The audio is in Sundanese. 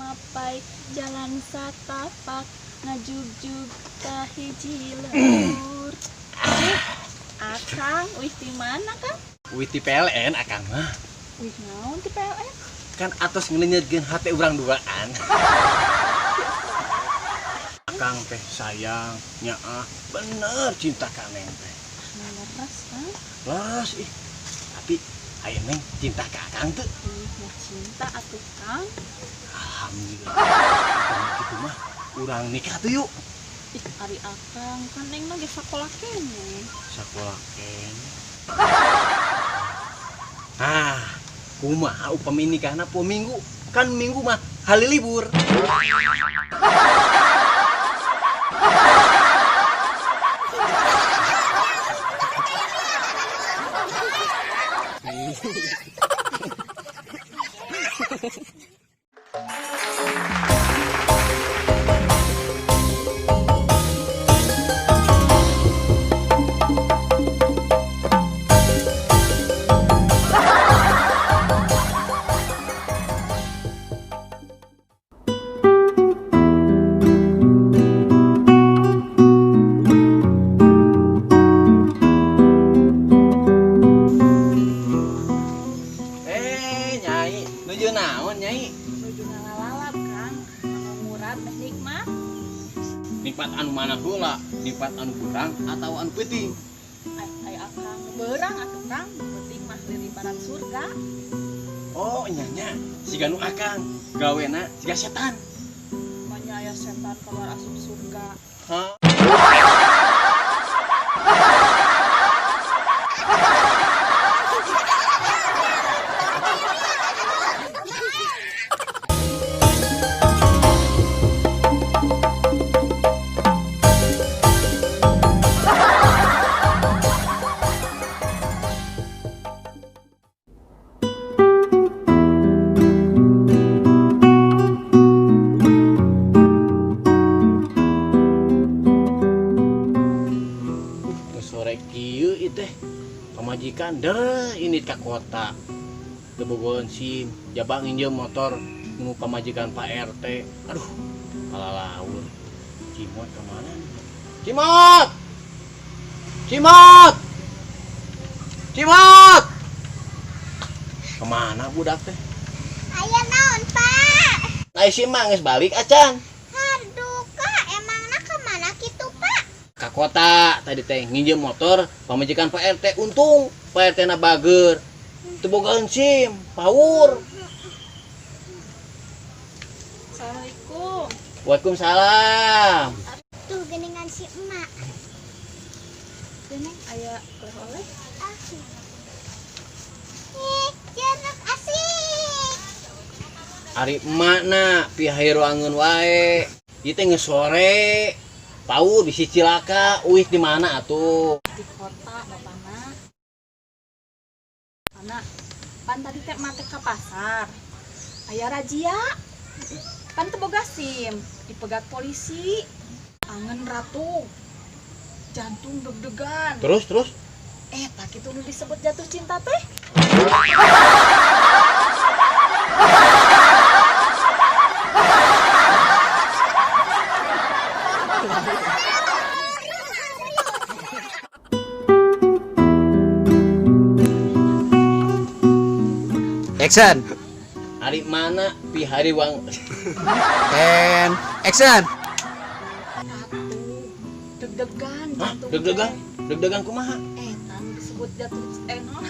Mapay jalan satapak ngajugjug ka hiji lembur. Akang, wih di mana Kang? Wih di PLN akang mah. Wih naon di PLN? Kan atos ngelenyetkeun hate urang duaan. Akang teh sayang, nyaah, bener cinta ka neng teh. Leres Kang. Leres ih. Tapi aya neng cinta ka akang teu? Ih, nya cinta atuh Kang. Alhamdulillah. Kalau gitu mah urang nikah tuh yuk. Ih, ari akang kan neng mah geus sakola keneh. Sakola keneh. Ah, kumaha upami nikahna poe Minggu? Kan Minggu mah hari libur. Nyai, nuju naon Nyai? Nuju ngalalap Kang, anu murad meh nikmat. Nikmat anu mana heula? Nikmat anu beurang atau anu peuting? Ai akang beurang atuh Kang, peuting mah lilibaran surga. Oh, nya nya, siga nu akang, gawena siga setan. Manya aya setan keluar asup surga. Hah? Sore kieu ieu teh pamajikan deuh ini ka kota teu bogoan SIM jaba nginjem motor nu pamajikan Pak RT. Aduh, kalalaur. Cimot ka mana nih? Cimot! Cimot! Cimot! Kemana budak teh? Aya naon, Pak? Ai si mah geus balik acan. Haduka, emangna ka mana kitu, Pak? Ka kota tadi teh nginjem motor pamajikan Pak RT, untung Pak RT na bager. Teu bogaan SIM, power. Assalamualaikum. Waalaikumsalam. Tuh geningan si emak. Neng aya oleh-oleh. Ah. Ih, jeruk asik. Ari emak na pihair wangun wae. Ieu teh geus sore. Pau bisi cilaka, uih di mana atuh? Di kota bapana. Mana? Pan tadi teh emak teh ka pasar. Aya razia. Pan teu boga SIM, dipegat polisi. Angen ratu. Jantung deg-degan. Terus terus? Tak kitu nu disebut jatuh cinta teh. Action. Hari mana pi hari wang. And action. Ratu deg-degan. Hah? Deg-degan? Deg-degan kumaha? Tan disebut jatuh naon?